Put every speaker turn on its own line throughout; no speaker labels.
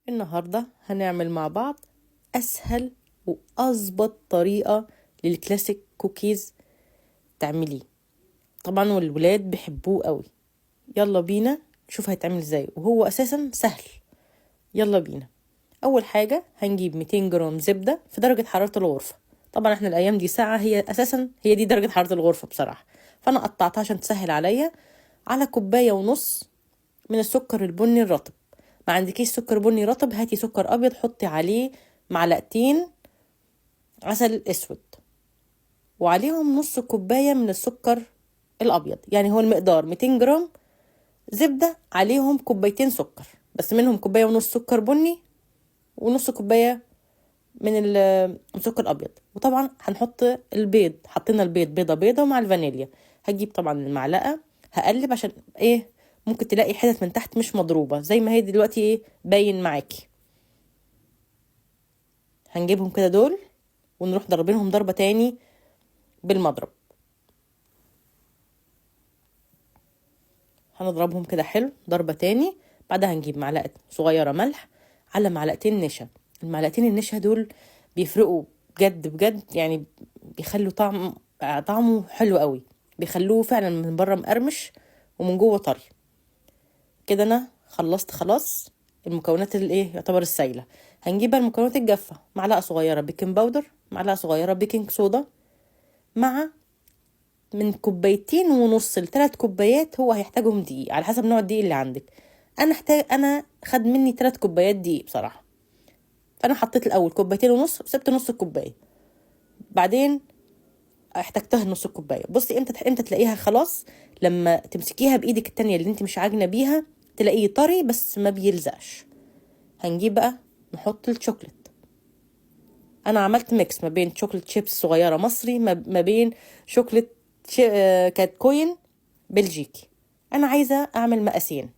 النهاردة هنعمل مع بعض أسهل وأظبط طريقة لل classic cookies تعمليه، طبعا والولاد بيحبوه قوي. يلا بينا نشوف هيتعمل ازاي، وهو أساسا سهل. يلا بينا. أول حاجة هنجيب 200 جرام زبدة في درجة حرارة الغرفة. طبعا احنا الأيام دي ساعة، هي أساسا هي دي درجة حرارة الغرفة بصراحة، فأنا قطعتها عشان تسهل عليا. على كوباية ونص من السكر البني الرطب. ما عندكيش سكر بني رطب هاتي سكر أبيض، حطي عليه معلقتين عسل أسود وعليهم نص كوباية من السكر الأبيض. يعني هو المقدار 200 جرام زبدة عليهم كوبايتين سكر، بس منهم كوباية ونص سكر بني ونص كوباية من السكر الأبيض. وطبعا هنحط البيض، حطينا البيض بيضة بيضة مع الفانيليا. هجيب طبعا المعلقة هقلب عشان ايه، ممكن تلاقي حتت من تحت مش مضروبة زي ما هي دلوقتي ايه باين معاكي. هنجيبهم كده دول ونروح ضربينهم ضربة تاني بالمضرب. هنضربهم كده حلو ضربة تاني. بعدها هنجيب معلقة صغيرة ملح على معلقتين نشا. المعلقتين النشا دول بيفرقوا بجد بجد، يعني بيخلوا طعمه حلو قوي، بيخلوه فعلا من بره مقرمش ومن جوه طري. كده انا خلصت خلاص المكونات اللي ايه يعتبر السايله. هنجيب بقى المكونات الجافه، معلقه صغيرة baking powder، معلقه صغيرة baking soda، مع من كوبايتين ونص لتلات كوبايات هو هيحتاجهم دقيق على حسب نوع الدقيق اللي عندك. انا خد مني 3 كوبايات دقيق بصراحة، فانا حطيت الاول كوبايتين ونص وسبت نص الكوباية، بعدين احتجتها نص الكوباية. بصي امتى تلاقيها خلاص، لما تمسكيها بايدك التانية اللي انت مش عاجنه بيها تلاقيه طري بس ما بيلزقش. هنجيب بقى نحط الشوكليت. انا عملت mix ما بين chocolate chips صغيرة مصري ما بين شوكليت كانت coin بلجيكي. انا عايزه اعمل مقاسين،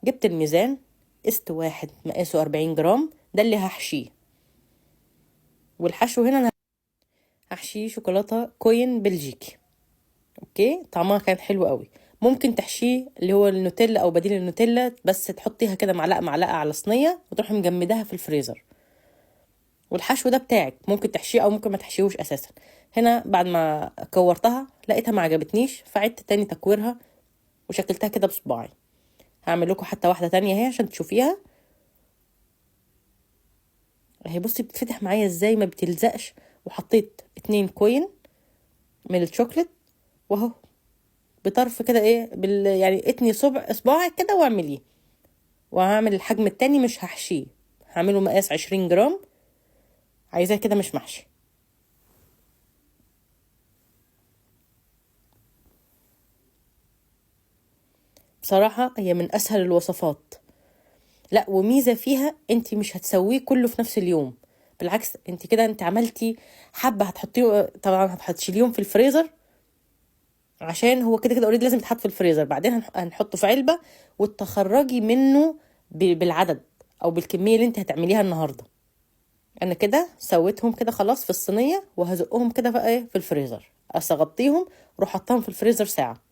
جبت الميزان قست واحد مقاسه 40 جرام، ده اللي هحشيه. والحشو هنا انا هحشيه شوكولاتة coin بلجيكي. okay، طعمها كان حلو قوي. ممكن تحشيه اللي هو النوتيلا او بديل النوتيلا، بس تحطيها كده معلقه معلقه على صينية وتروحي مجمداها في الفريزر. والحشو ده بتاعك ممكن تحشيه او ممكن ما تحشيهوش اساسا. هنا بعد ما كورتها لقيتها ما عجبتنيش، فعدت تاني تكويرها وشكلتها كده بصباعي. هعمل لكم حتى واحدة تانية اهي عشان تشوفيها. اهي بصي بتفتح معايا ازاي، ما بتلزقش. وحطيت 2 coin من الشوكليت واهو بطرف كده ايه يعني اتني صباعك كده واعمليه. وهعمل الحجم التاني مش هحشيه، هعمله مقاس 20 جرام، عايزاه كده مش محشي. بصراحة هي من أسهل الوصفات. لا وميزة فيها انت مش هتسويه كله في نفس اليوم، بالعكس انت كده انت عملتي حبة هتحطيه، طبعا هتشيليهم في الفريزر عشان هو كده كده already لازم يتحط في الفريزر، بعدين هنحطه في علبة وتخرجي منه بالعدد او بالكمية اللي انت هتعمليها النهاردة. انا كده سويتهم كده خلاص في الصينية وهزقهم كده بقى ايه في الفريزر، اغطيهم واروح حطاهم في الفريزر ساعة.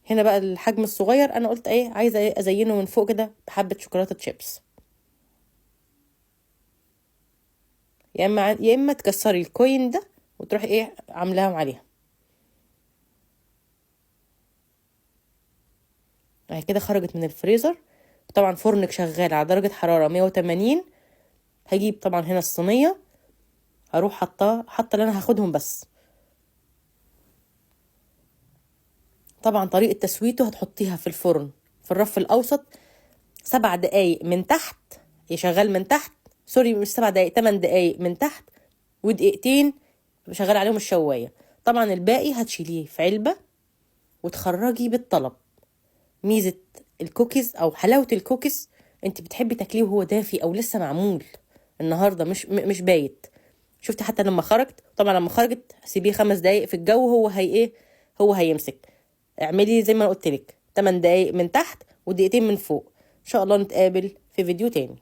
هنا بقى الحجم الصغير انا قلت ايه عايزة ايه ازينه من فوق كده بحبة شوكولاتة شيبس، يا اما تكسري ال coin ده وتروحي ايه عاملاهم عليها. اهي كده خرجت من الفريزر. طبعا فرنك شغال على درجة حرارة 180. هجيب طبعا هنا الصينية هروح حاطة اللي انا هاخدهم بس. طبعا طريقة تسويته هتحطيها في الفرن في الرف الأوسط 7 دقايق من تحت، شغال من تحت، سوري مش 7 دقايق، 8 دقايق من تحت ودقيقتين شغال عليهم الشواية. طبعا الباقي هتشيليه في علبة وتخرجي بالطلب. ميزة الكوكيز أو حلاوة الكوكيز انت بتحبي تاكليه وهو دافي أو لسه معمول النهاردة، مش بايت. شفتي حتى لما خرجت، طبعا لما خرجت سيبيه 5 دقايق في الجو هو هي ايه، هو هيمسك. اعملي زي ما قلت لك 8 دقايق من تحت ودقيقتين من فوق. ان شاء الله نتقابل في فيديو تاني.